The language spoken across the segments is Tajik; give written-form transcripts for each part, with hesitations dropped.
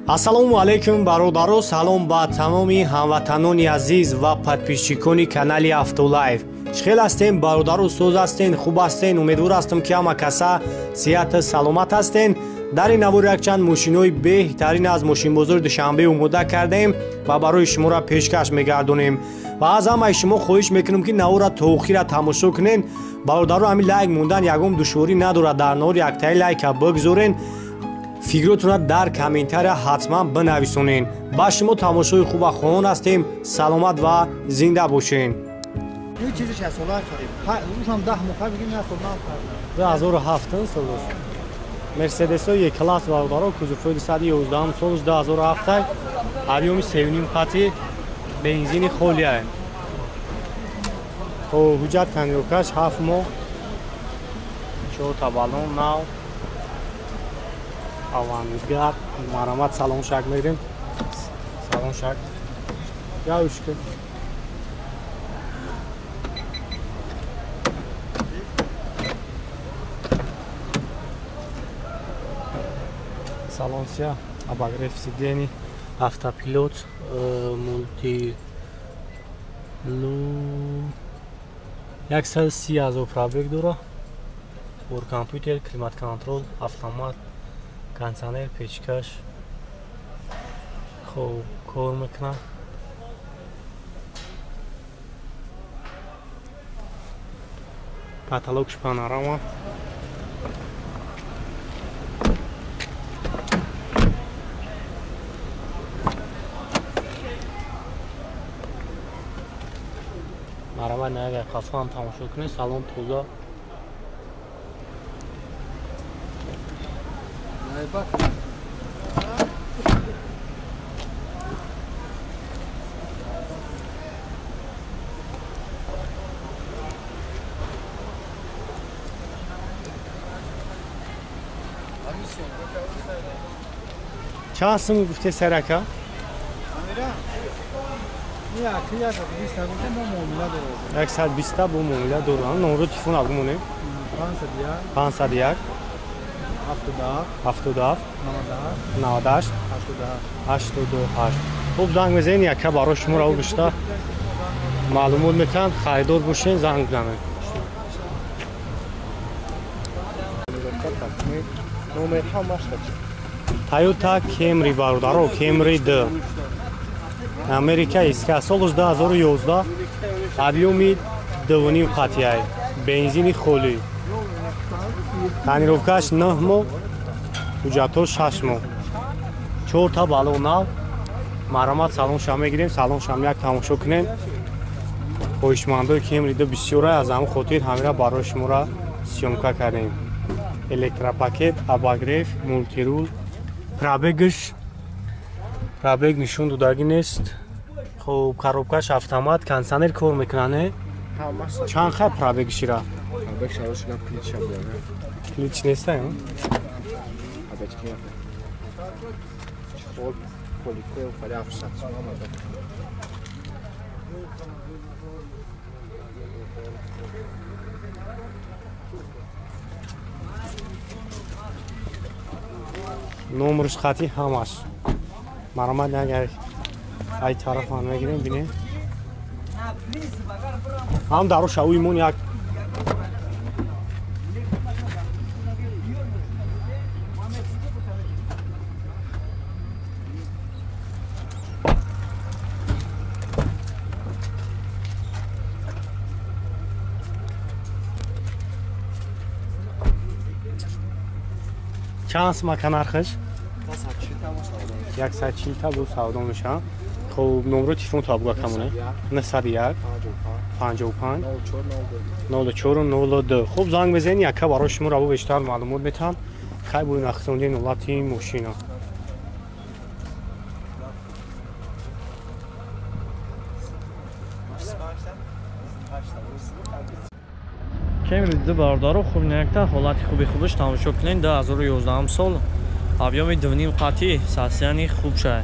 Ассалому алайкум бародаро, салом ба тамоми ҳамватанони азиз ва подписчикони канали Автолайф. Чӣ хел ҳастем бародаро, соз ҳастен, хуб ҳастен? Умедвор ҳастам ки ҳама каса сиҳату саломат ҳастен. Дар ин навор якчанд мошинҳои беҳтарин аз мошинбозори Душанбе омода кардем ва барои шуморо пешкаш мегардонем. Ва аз ҳамаи шумо хоҳиш мекунем ки наворро то охира тамошо кунен. Бародаро, ҳамин лайк мондан ягон душворӣ надорад. Дар навор яктаи лайка бигзорен, фикротонро дар комментария ҳатман бинависонед. Ба шумо тамошои хуба хоҳон ҳастем. Саломат ва зинда бошен. 2007 солош Мерседесо Е-класс бародаро, кузовҳои 211 солош 2007, объёми 3.5 қати, бензини холия. Хоб, ҳуҷҷат тонировкаш 7 моҳ, 4 та баллон нав, авангард. Марамат салон шак мегирем. Салон шак. Явушка. Салон сия, обогрев сидений, автопилот, мулти лу 130 000 пробег дора. Бор компютер, климат контрол, автомат, кондиционер, печкаш. Хоб, кор мекунад. Потолокш панорама. Марамат нагар қафо ҳам тамошо кунед, салон тоза. Чанд сум гуфте сарака? 120 бо муомила дорам. Номро телефон абгумонем. 501 77 98 88. Хуб, занг мезанед, яка барои шуморо гушта маълумот метаҳанд. Харидор бошен, занг бизанед. Toyota Camry бародаро, Camry D. Америка иска, солаш 2011, объёми 2.5 қатияй, бензини холӣ. Тонировкаш 9 моҳ, ҳуҷҷатҳо 6 моҳ. 4 та баллон нав. Марамат салонша мегирем, салоншам як тамошо кунем. Хоҳишмандои Camry D бисёра, аз ҳамин хотир ҳамира барои шуморо съёмка кардем. Электропакет, обогрев, мултирул, пробегш пробег нишон додагӣ нест. Хоб, коробкаш автомат, кондиционер кор мекунад, не? Чанд хай пробег шира? Ключ нест, а? Номерш хати ҳамаш. Марамат агар ай тараф ҳам мегирем, бинем. Ҳам дароша уймон як чанд сумака нархаш? 140 та бо савдо мешавад. Хоб, номро телефон то буга камоне. 901 55 04 02. Хоб, занг мезанед, яка барои шумо ро бештар маълумот метаҳам. Хай бо нахсонди ҳолати мошина. Camry D бародаро, хуб якта ҳолати хуби хубаш тамошо кунед. 2011 сол, объёми 2.5 қати, состояние хуб шай.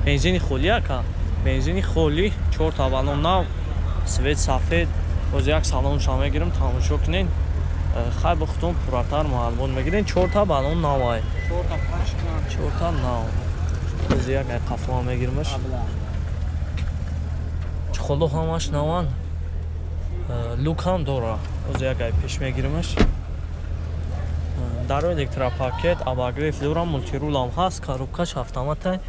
Бензини холӣ ака, бензини холӣ, 4 та баллон нав, свет сафед. Боз як салонша мегирем, тамошо кунед. Хай бо худтон пурратар маълумот мегирем. 4 та баллон навай. 4 та нав. Ози як ай қафо мегирмаш. Чхоло ҳамаш наван. Люк ҳам дора. Ози як ай пеш мегирмаш. Даро электропакет, обогрев дора, мультирул ҳам ҳаст, коробкаш автоматай.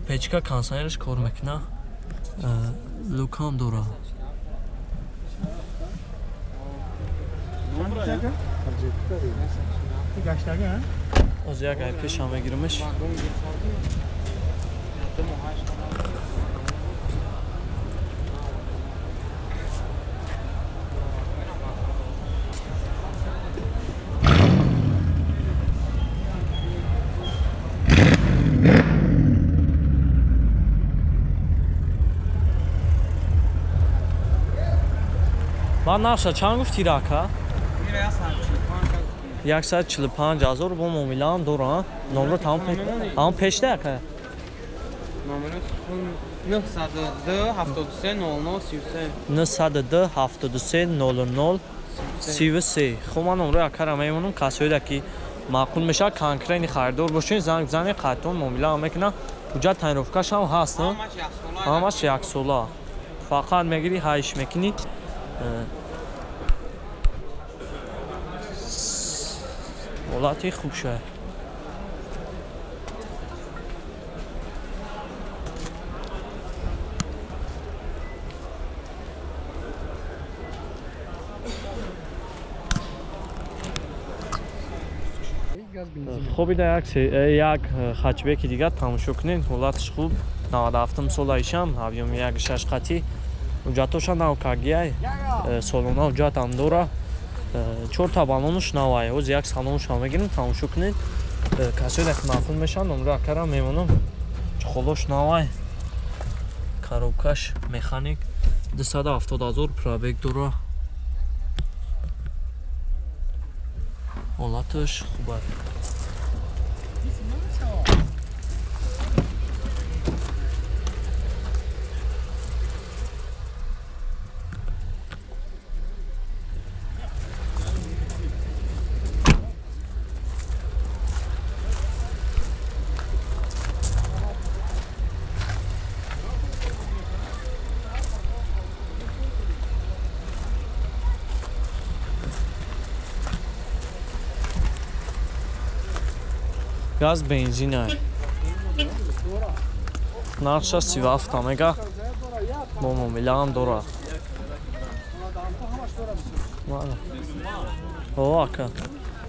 Печка кондиционераш кор мекуна. Люк ҳам дора. Ози як ай пеш ҳам мегирмаш. Ба нарша чанд гуфти рака? 145 ҳазор бо муомилаам дора. Номро тамом пешда ака? Номро 902 73 00 33. 902 73 00 33. Хуб, ман номрои акара мемонам. Касоеда ки маъқул мешавад, конкретни харидор бошед, занг бизанед, қайтон муомилаам мекунам. Ҳуҷҷат тайинровкаш ҳам ҳаст, ҳамаш яксола. Фақат мегирӣ, ҳайш мекунӣ. Ҳолати хуб шуд. Хуб, ида як хачбеки дигар тамошо кунед. Ҳолаташ хуб. 97 сола ишам, объёми 1.6 қатӣ. Ҳуҷҷатоша нав кагияй, солона ҳуҷҷатам дора. 4 та баллонуш навай. Ҳози як салонушам мегирем, тамошо кунед. Касоеда ки маъқул мешаванд, номро акара мемонам. Чухолош навай. Коробкаш механик. 270 ҳазор пробег дора. Ҳолаташ хуб аст. Газ бензин ай. Нархша 37 мега. Бо муомилаам дора. О, ака.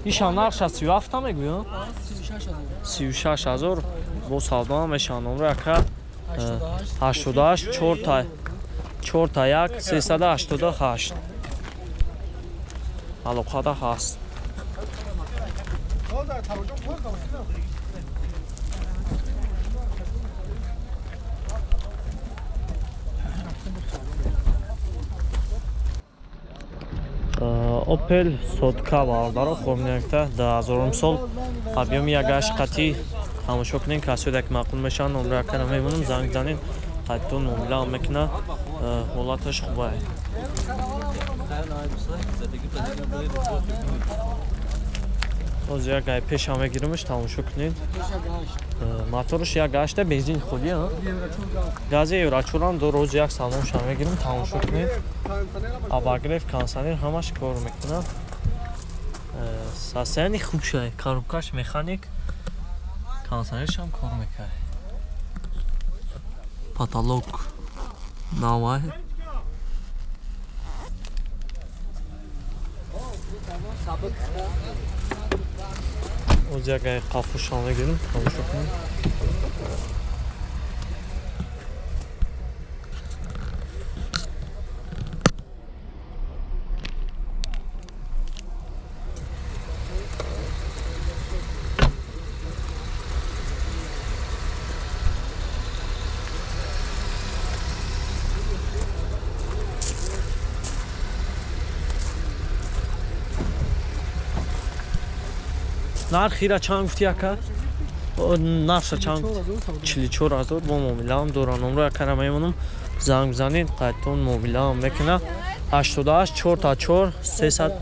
Ишам нархша 37 мегӯям? 36 ҳазор бо савдо мешаванд. Номро ака 88 4 4 1 388. Алоқада ҳаст. Opel сотка бародаро хомнякта 2000 сол объёми 1.8 қатӣ тамошо кунед. Касоеда ки маъқул мешаванд, номро акара мемонам, занг занед, қайтон муомила мекуна. Ҳолаташ хуб аст. Ҳозир як ай пешам мегиримш, тамошо кунед. Моторш 1.8 бензин худи, гази еврочорам до рӯз як салоншам мегирим, тамошо кунед. Обогрев, кондиционер ҳамаш кор мекунад. Состояние хуб шуд. Коробкаш механик, кондиционершам кор мекунад. Потолок навай. Оз як ай қафушам мегирим, тамошо кунед. Нархира чанд гуфти ака? Нархша чанд? 44 ҳазор бо муомилаам дора. Номро акара мемонам, занг бизанед, қайтон муомилаам мекуна. 88 4 4 300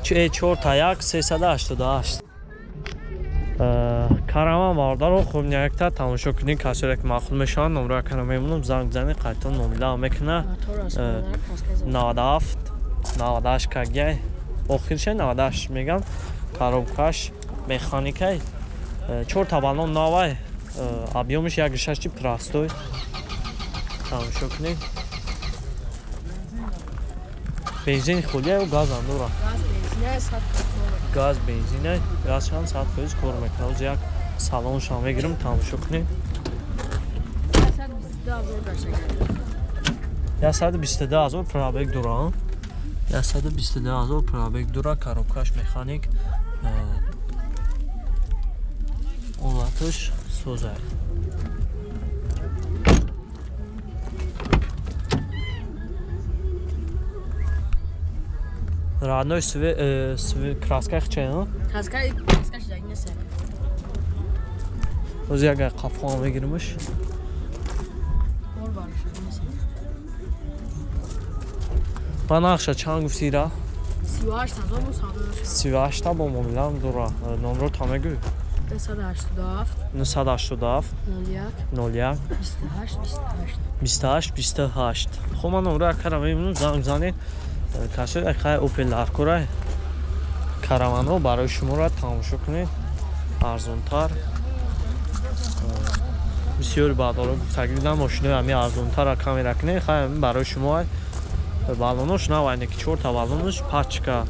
4 1 388. Караван бародаро хуб якта тамошо кунед, касоре ки маъқул мешаванд, номро якара мемонам, занг бизанед, қайтон муомила мекуна. 97 98 кагяй. Охирша 98 мегам. Коробкаш механикай. 4 та баллон навай. Объёмиш 1.6 простой. Тамошо кунед. Бензин холия ё газ андора? Газ бензин, газ чанд 100% кор мекунад. Як салоншам мегирам, тамошо кунед. 122 000 пробег дора. 122 000 пробег дора, коробкаш механик. Олаташ созай. Родной краска хче, ну? Краска шидаг нест. Оз як қафо мегиримш. Ба нақша чанд гуфтӣ ра? 38 ҳазор бо 100. 38 та бо муомилам дора. Номро та мегӯй? 987 987 01 01 28 28 28 28. Хуб, ман номро акара мебинам, занг занед. Касои акай Opel Аркора караванро барои шуморо тамошо кунед, арзонтар. Бисёри баъдоро гуфтагӣ будам, мошинои ҳами арзонтарро камера кунед. Хай, барои шумо баллонош навайне ки 4 та баллонош пачка.